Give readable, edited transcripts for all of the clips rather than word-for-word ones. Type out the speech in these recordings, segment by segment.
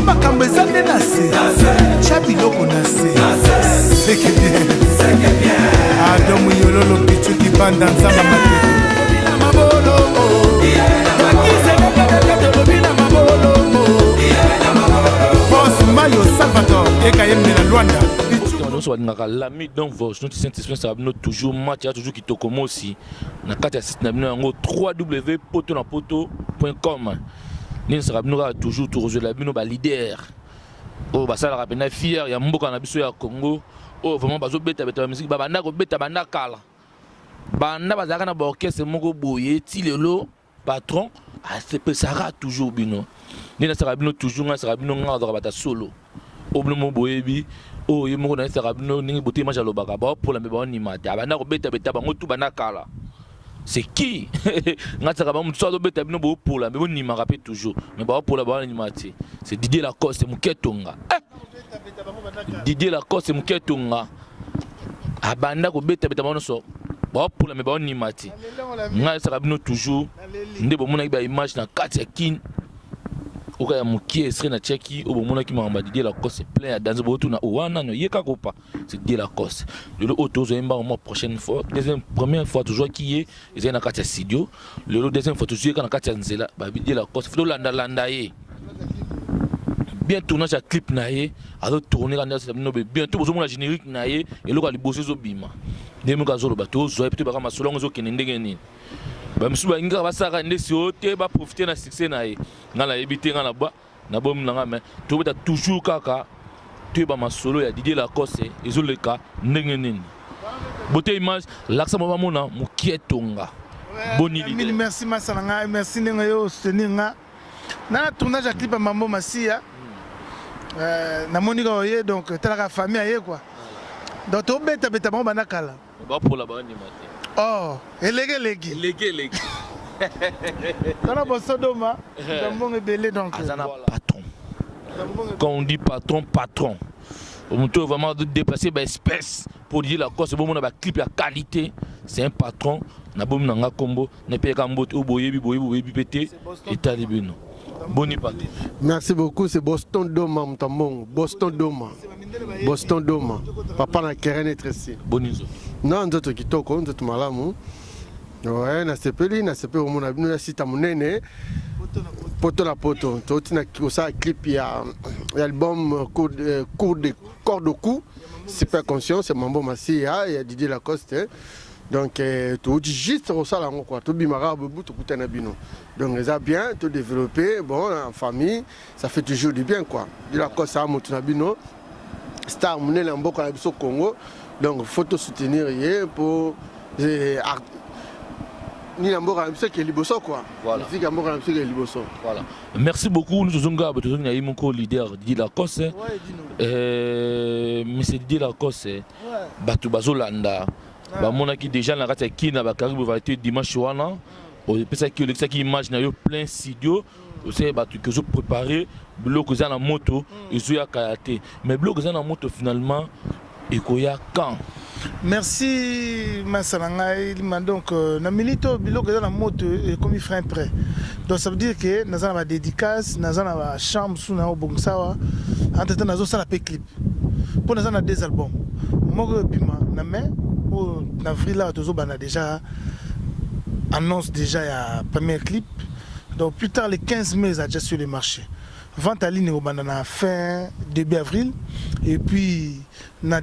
Makambo eza nde na se, tya biloko na se, seke bien. Ado Muyololo, Pichu Kibanda, Nzamba Matete. Boss Mayo Salvador Ekayembe na Luanda. Nyonso balingaka lami, donc noti Saint Esprit saka bino toujours match ya toujours kitoko mosi na kati ya site na bino yango 3w poto na poto com. Nini saka bino kaka toujours tokozwela bino baleader oyo basalaka mpenza fier ya mboka na biso ya Congo, oyo vraiment bazobetabeta bamusike, babanda kobeta banda kala, banda bazalaka na baorchestre moko boye ti lelo. Patron asepesaka toujours bino. Nde nasaka bino toujours, ngai nasaka bino, ngai azwaka bata solo oyo bino mo boyebi, oyo ye moko nayesaka bino ndenge bote image alobaka, baopola mpe baonima te. Abanda kobetabeta bango tu banda kala. C'est qui ngai asaka bango? Mosusu azobeta bino, boopola mpe bonimaka mpe toujours, mais baopola, baonima te. C'est Didier Lacoste Moketonga, eh! Didier Lacoste Moketonga abanda kobetabeta bango nyonso, baopola me baonima te. Ngai esaka bino toujours nde bomonaki baimage na kati ya Kine oka ya mokie estre na tiaki oyo bomonaki makambo ya Didier Lacoste plein ya danse. Botuna o wana no ye kaka opa, c'est Didier Lacoste. Lelo oyo tozwa ye mbango mwa prochaine fois. Deuxième, première fois tozwaki ye ezali na kati ya studio. Lelo deuxième fois tozwi ye kaka na kati ya nzela. Ba Didier Lacoste, faut tolandalanda ye bien. Tournage ya clip na ye azotourne kaka nde bino. Bientôt bozomona générique na ye, eloko ya liboso ezobima. Ndenge moko azoloba, tozwa ye mpe toyebaka masolo yango ezokende ndenge nini. Bamisusu balingi kaka basalaka nde si oyo te, baprofite na succès na ye. Ngai nayebi te, ngai na ba nabomi na ngai, mais tobeta toujours kaka toyeba masolo ya Didier Lacoste ezoleka ndenge nini. Bote image lakisa mo bamona mokie tonga boni. Mille merci, masa na ngai, merci ndenge yo soutenir nga na tournage ya clip ya Mambo Masiya. Namoni kaka oye, donc talaka famille aye quoi. Donc tobetabeta bango banda kala. Bapola, bandima te. Oh, eleki eleki. Eleki eleki. Tala bosodoma mbongo ebele, donc aza na patron. Quand on dit patron, patron moto vraiment de déplacer baespèce pour Didier Lacoste, bomona baclip ya qualité. C'est un patron. Nabomi na nga nkombo napeyaka mbote oyo boyebi, boyebi, boyebi mpe te, etali bino. Boni patron? Merci beaucoup, c'est Boston Doma Mutambongo. Boston Doma. Boston Doma. Papa na Keren Etresi. Boni nzoto? Non, nzoto kitoko, nzoto malamu. Ouais, nasepeli, nasepeli komona bino ya sita monene. Poto na poto. Toti na kosala clip ya album cours de corps de coup. Super conscience, Mambo Masia, ya Didier Lacoste. Donc touti juste kosala yango quoi, tobimaka bobu, tokutana bino. Donc eza bien to développer bon en famille, ça fait toujours du bien quoi. Didier Lacoste a motu na bino, star monene ya mboka na biso Congo. Donc faut to soutenir ye po nini ya mboka na biso eke liboso quoi. Voilà. Musique ya mboka na biso eke liboso. Voilà, merci beaucoup. Nous tozonga, tozongi na ye moko leader Didier Lacoste. Monsieur Didier Lacoste, bato bazolanda bamonaki déjà na kati ya Kina bakari bovalité dimanche wana, opesaki, olekisaki image na yo plein studio, osali bato ke ozoprépare biloko eza na moto, ezoyaka ya te. Mais biloko eza na moto finalement ekoya quand? Merci, masa na ngai lima. Donc na minute oyo biloko eza na moto ekomi fin prêt. Donc ça veut dire que naza na badédicace, naza na bachamp mosusu na obongisa awa. Entre temps nazosala mpe clip mpo naza na deux albums, moko ebima na mai oyo, na avril awa tozobanda déjà annonce déjà ya premier clip. Donc plus tard le 15 mai eza déjà sur le marché. Vente en ligne ekobanda na fin début avril et puis na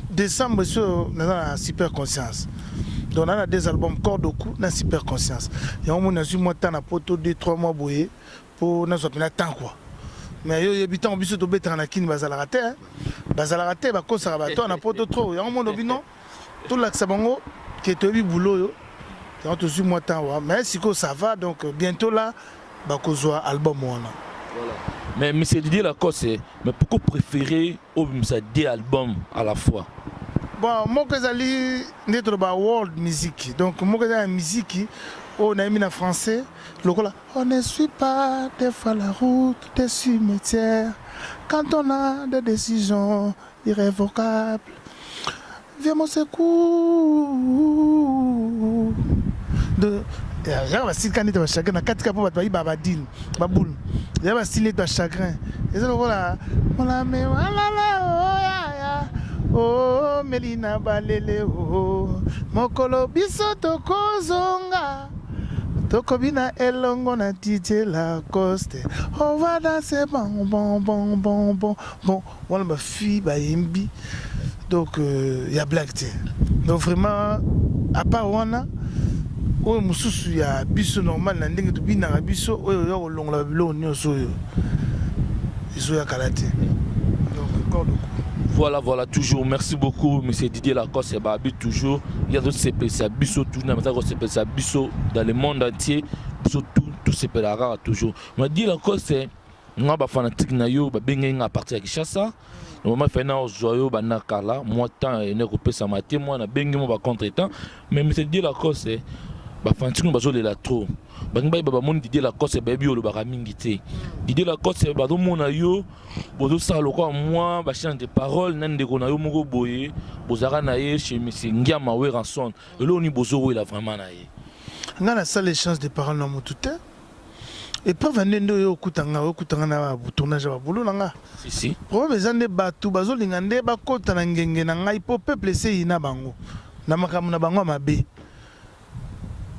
décembre so naza na Super Conscience. Donc naza na deux albums, Corps de Coup na Super Conscience. Yango moni nazwi mwa temps na poto, 2 3 mois boye, mpo nazwa mpena temps quoi. Mais yo oyebi, ntango biso tobetaka na Kini bazalaka te, bazalaka te, bakosaka bato na poto trop. Yango moni obi non, tolakisa bango ke toyebi boulot oyo. Yango tozwi mwa temps wa, mais sikoyo ça va. Donc bientôt là bakozwa album wana. Voilà. Mais monsieur Didier Lacoste, mais pourquoi préférer obimisa deux albums à la fois? Bon, moko ezali nde toloba world music. Donc moko eza ya musique oyo nayembi na français lokola "On ne suit pas des fois la route des cimetières quand on a des décisions irrévocables. Viens mon secours." De Yaka bastyle kaka neti bachagrin na kati kaka mpo bato bayibaka badile baboule ya bastyle neti bachagrin eza lokola molame walala oyaya o melina balele o mokolo biso tokozonga tokobina elongo na Didier Lacoste, on va danser bon bon bon bon bon bon. Wana ba fille bayembi donc euh, ya blague te. Donc vraiment à part wana oyo mosusu ya biso normal na ndenge tobinaka biso oyo ya kolongola babiloko nyonso oyo ezoya kala te, donc corps de coup. Voilà, voilà, toujours. Merci beaucoup, monsieur Didier Lacoste et Babi, toujours. Il y a d'autres CPC, Bisso, toujours, dans CPC, Bisso, dans le monde entier. Bisso, tout, tout CPLara, toujours. Mais Didier Lacoste, nga ba fanatique na yo, ba bengi nga à partir ya Kinshasa. Normalement, fait na ozwa yo banda kala, moi temps ene kopesama te, moi na bengi mo ba contre-temps. Mais monsieur Didier Lacoste, ba fanatique no bazolela trop. Bangi bayeba bamoni Didier Lacoste, bayebi olobaka mingi te. Didier Lacoste, bazomona yo bozosala lokola mwa bachange de parole na ndeko na yo moko boye bozalaka na ye chez monsieur Ngiama Werrason. Eloko nini bozowela vraiment na ye? Nga nasala échange de parole na motu te. Épreuve ya nde nde oyo okuta nga, okuta nga na tournage ya babulu na nga. Si si. Problème eza nde bato bazolinga nde bakota na ngenge na ngai mpo peuple eseyi na bango na makambo na bango ya mabe.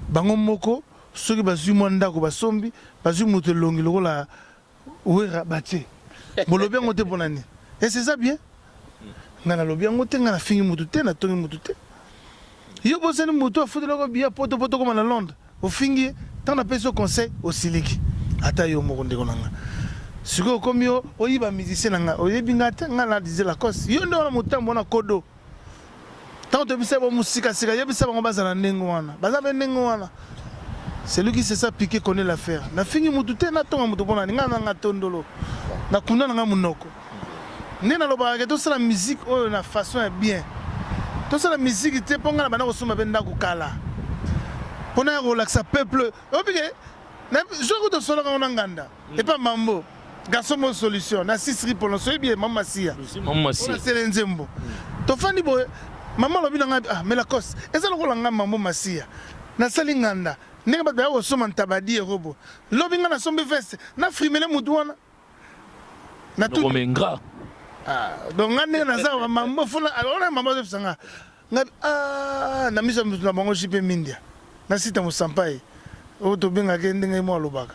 Bango moko soki bazwi mwa ndako basombi, bazwi moto elongi lokola Wera batie. Bolobi yango te mpona nini? Ese eza bien? Nga nalobi yango te, nga nafingi motu te, natongi motu te. Yo bosani motu afutelaka biya poto poto koma na Londres, ofingi ye, ntango napesi yo conseil osiliki. Ata yo moko ndeko na nga. Sikoyo okomi yo oyiba musicien na nga, oyebi nga te, nga na Didier Lacoste. Yo nde wana motambo wana kodo. Ntango toyebisa bango mosikasika, yebisa bango bazala ndenge wana, baza mpe ndenge wana. Celui qui se sent piqué connaît l'affaire. Nafingi mutu te, natonga mutu mpona nini? Nga na nga tondolo, nakunda na nga monoko. Nde nalobaka ke tosala musique oyo na façon ya bien. Tosala musique te mpo nga na banda kosomba mpe ndako kala mpo naya kolakisa peuple. Oyebi ke jour kutu tosolaka ngo na nganda epa mambo garçon mo solution na sisri polonso, oyebi ye mama Masiya nasele nzembo tofandi boye, mama alobi na ngai: ah mais Lacoste eza lokola nga mambo Masiya nasali nganda ndenge bato baya kosomba ntabadi erobo lobi nga nasombi veste na frimele mutu wana. Nakomenga. Ah, donc nga ndenge naza mambo funa wana mambo azobisa nga nga ah, na miso ya moto na bango JP Mindia na sita mosampai oyo tobengaka ye ndenge mo alobaka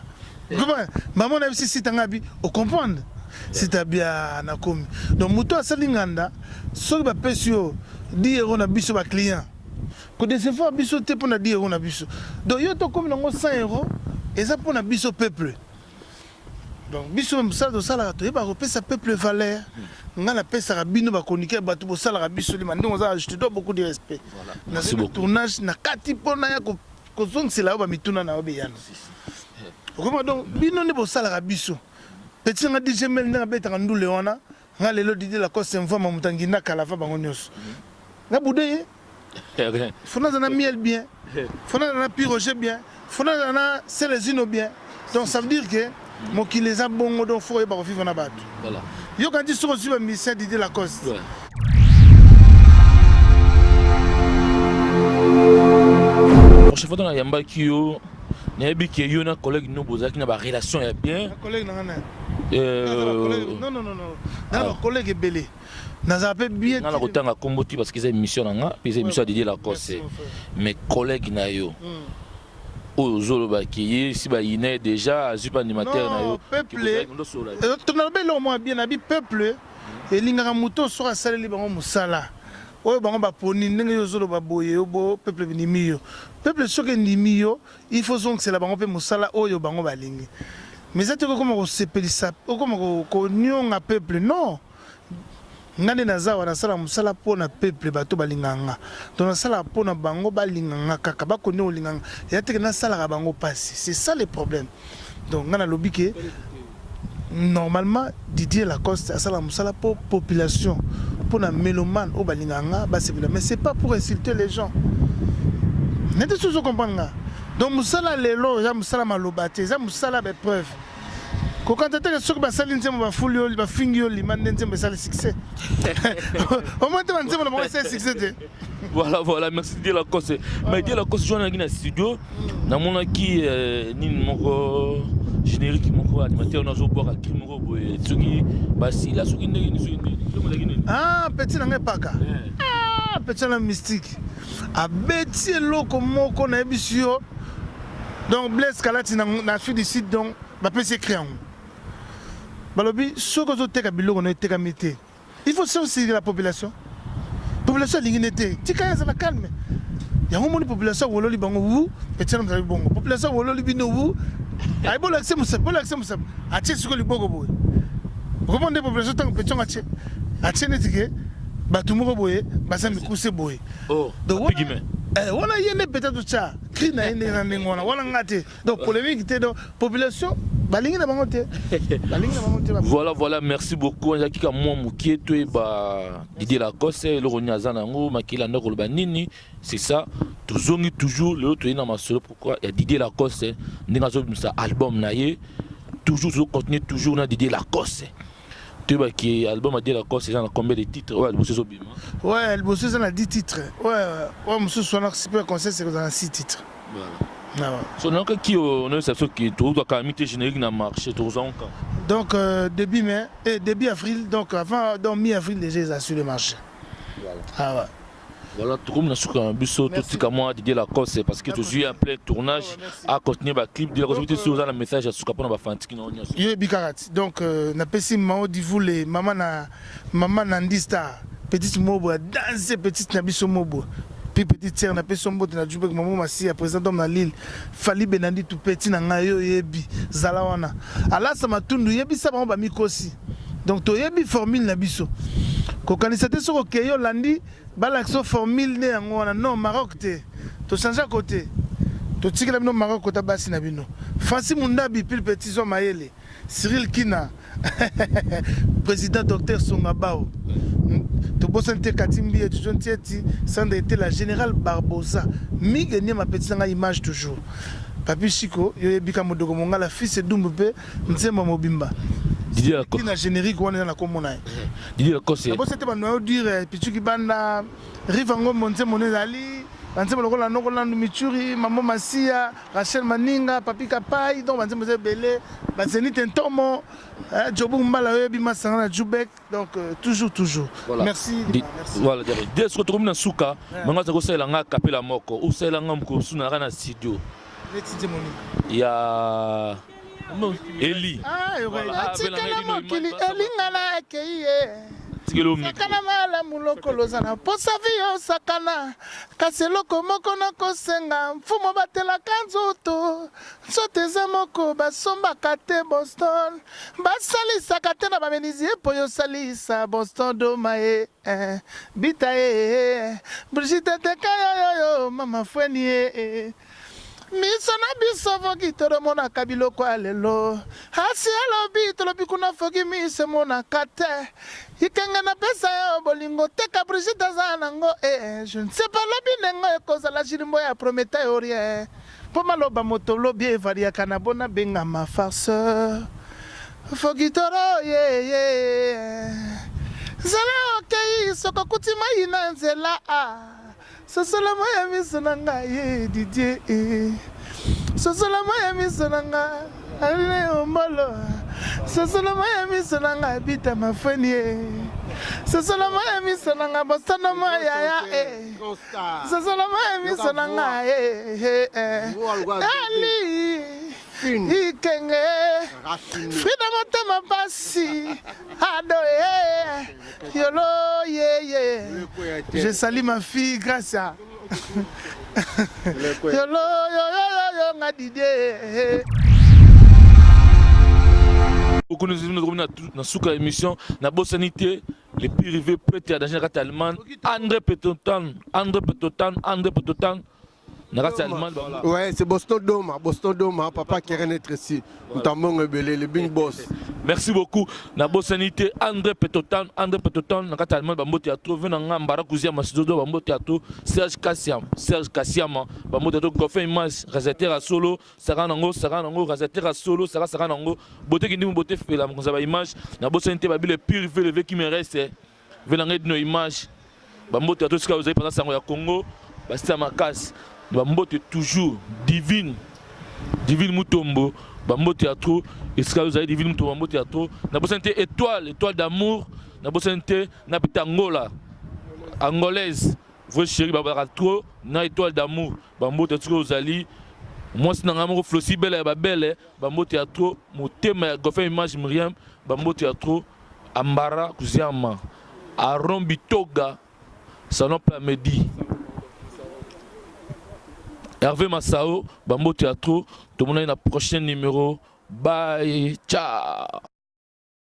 mama nayebisi sita nga bi ocomprendre sita bia nakomi. Donc moto asali nganda soki bapesi yo 10 euro na biso baclient kodecevoir biso te mpo na 10 euro na biso. Donc yo tokomi nango 100 euro eza mpo na biso peuple. Donc biso mosala tosalaka toyebaka kopesa peuple valeur. Ngai napesaka bino bakonike bato bosalaka biso lima ndenge oza, je te dois beaucoup de respect. Nazali na tournage na kati mpo naya kozongisela yo bamituna na yo beyano okoma. Donc bino nde bosalaka biso. Petit nanga DJ Mel ndenge abetaka ndule wana, nga lelo Didier Lacoste mvama moto anginda kalafa bango nyonso nga bude ye. Faut naza na miel bien, faut naza na piroger bien, faut naza na selezino bien. Donc ça veut dire que mokili eza bongo, donc faut oyeba kovivre na bato. Yoka nti soki ozwi bamusicien Didier Lacoste. Prochaine fois nayambaki yo, nayebi ke yo na collègue no bozalaki na barelation ya bien. Collègue na nga na non non non non, na bacollègue ebele nazala mpe bien. Nga na kotanga kombo ti parce que eza émission na nga mpe eza émission ya Didier Lacoste. Mais collègue na yo oyo ozolobaki ye si bayine déjà azwi mpe animateur na yo. Peuple nalobi eloko moko ya bien, nabi peuple elingaka moto soki asaleli bango mosala oyo bango baponi. Ndenge yo ozoloba boye, yo bo peuple endimi yo, peuple soki endimi yo, il faut ozongisela bango mpe mosala oyo bango balingi. Mais eza te okoma kosepelisa, okoma konionga peuple, non. Nga nde naza awa, nasala mosala mpo na peuple, bato balingaka nga, donc nasalaka mpo na bango balinga nga kaka bakondi kolinga nga ya teke nasalaka bango mpasi, c'est ça le problème. Donc nga nalobi ke normalement Didier Lacoste asalaka mosala mpo population, mpo na mélomane oyo balingaka nga basepela, mais c'est pas pour insulter les gens nete soki ozocomprendre nga. Donc mosala lelo eza mosala maloba te, eza mosala baépreuve. Kokanta te soki basali nzembo bafuli yo, bafingi yo lima nde nzembo esali succès. Omoni te banzembo na bango esali succès te. Voilà, merci Didier Lacoste. Mais Didier Lacoste, jour naki na studio, namonaki nini moko générique moko animateur nazobwaka cri moko boye soki basila soki ndenge nini soki ndenge nini ezalaki nini? Ah, petit na ngai paka. Ah, petit na mystique. Abeti eloko moko nayebisi yo. Donc Blaise Kalati na na Afrique du Sud, donc bapesi écrit yango. Balobi soki ozoteka biloko na etekami te. Il faut sensibiliser la population. Population alingi ne te. Tika ye azala calme. Yango moni population wololi bango wu, petit na mozali bongo. Population wololi bino wu. Ayi bolakise mosapi, bolakise mosapi. Atie sikoyo liboko boye. Okomona nde population ntango petit yango atie. Atie neti ke bato moko boye baza mikuse boye. Oh, Donc apigime. wana ye nde peut-être otya cri na ye ndenge na ndenge wana, wana nga te. Donc polémique te, donc population balingi na bango te. Balingi na bango te. Voilà, merci beaucoup. Ezalaki ka mwa mokie toyeba Didier Lacoste eloko nini aza na yango, makila ndako koloba nini, c'est ça. Tozongi toujours lelo toyei na masolo pourquoi ya Didier Lacoste ndenge azobimisa album na ye. Toujours tozocontinue toujours na Didier Lacoste. Toyebaki album ya Didier Lacoste eza na combien de titres oyo liboso ezobima? Ouais, liboso eza na 10 titres. Ouais, mosusu wana super conseil c'est kozala na 6 titres. Voilà. Ah ouais. So nayokaki onoyebisa biso ke tozwaka mi te générique na marché, tozwa nka. Donc début mai et début avril, donc avant, donc mi-avril déjà eza sur le marché. Voilà. Ah ouais. Voilà, tokomi na suka na biso, totika mwa Didier Lacoste parce que tozwi en plein tournage à continuer ba clip. Didier Lacoste, te soki oza na message ya suka mpona bafanatike na yo nyonso. Yo yebi kaka ti. Donc napesi Mao Divule, mama na mama Nandi Star, petite Mobo ya danse, petite na biso Mobo. Puis petite sœur napesi yo mbote na Jubek, Mamo Masia, président d'homme na Lille, Fally Benandi tout petit na ngai yo yebi, zala wana. Alasa Matundu yebisa bango ba mikosi. Donc toyebi formule na biso. Kokanisa te soki okei olandi balakisa formule nde yango wana. Non, Maroc te. Tochange côté. Totikela bino Maroc kota basi na bino. Francis Mundabi pile petit zo mayele. Cyril Kina président docteur Songabao. Tobosani te Kati Mbiye, Jojo Ntieti, Sandra Etela, Général Barbosa, Migue Niema petit nanga image toujours. Papi Chico, yo yebika modoko mongala fils Dumbu pe nzembo mobimba. Didier Lacoste. Kina générique wana na komona ye. Didier Lacoste. Nabosi te ba noyau dur Pichuki Banda, Riva Ngombo nzembo ne ezali, ba nzembo lokola Noko Landu Michuri, Mambo Masia, Rachel Maninga, Papi Kapai, donc ba nzembo eza ebele, ba Zenith Ntomo, Jobu Mbala oyebi masanga na Jubek, donc toujours toujours. Voilà. Merci. Merci. Voilà, Didier soki tokomi na suka, mango aza kosalela nga kapela moko, osalela nga mokosu na na studio. Neti nzembo nini? Ya Eli. Ah, Voilà. Atikala mokili elingala ekei ye. Tikelo micro. Sakana malamu lokolo oza na posa vi osakana, kasi eloko moko nakosenga mfumo batelaka nzoto, nzoto eza moko basombaka te Boston, basalisaka te na bamenizie mpo yo osalisa Boston doma ye bita ye Brigitte teka yoyoyo mama fweni ye miso na biso foki tolomonaka biloko ya lelo asi alobi tolobi kuna foki miso emonaka te ikenge napesa yo bolingo teka Brigitte aza nango je ne sais pas lobi ndenge ekozala jilimbo ya prometa yo rien mpo maloba moto lobi evariaka na bona bengama farceur foki toro ye ye nzela okei soko kuti mai na nzela sosola moi ya miso na ngai Didier sosola moi ya miso na ngai aline ombolo sosola moi ya miso na ngai bita mafweni ye sosola moi ya miso na ngai bosana moi yaya sosola moi ya miso na ngai eli ikenge Frida motema pasi ado yolo ye je salue ma fille Gracia yolo yo yo yo yo nga Didier. Beaucoup nous nous na suka émission na bosani te le pire rivé prêtre ya danger na kati ya Allemagne, André Petotan, André Petotan, André Petotan. Na kati ya Allemagne. Ouais, c'est Boston Doma, Boston Doma, papa Keren être ici. Ntambongo ebele, le big boss. Merci beaucoup. Na bosani te André Petotan, André Petotan na kati ya Allemagne bambote ya trop na nga Mbara Kuzia Masidodo bambote ya trop Serge Kassiam, Serge Kassiama bambote ya trop Goffin Image, réalisateur ya solo, Sara nango, Sara nango, réalisateur ya solo, Sara Sara nango, bote kindimu bote fela mokonzi ya ba image. Na bosani te babile pire ve le qui me reste. Ve na ngai dino image. Bambote ya trop sika ozali pendant sango ya Congo, basita makasi. Bambote toujours divine. Divine Mutombo, bambote ya trop esika ozali Divine Mutombo bambote ya trop. Na bosani te étoile, étoile d'amour, na bosani te na pita Angola. Angolaise, vrai chéri babaka trop na étoile d'amour, bambote ya trop ozali mwasi na ngai moko Flossi Bella ya babele, bambote ya trop motema ya Goffin Image Myriam, bambote ya trop Ambara Kuziama, Aaron Bitoga, Salon Plamedi. Hervé Massao, bambote ya trop, tomonani na prochain numéro. Bye, ciao.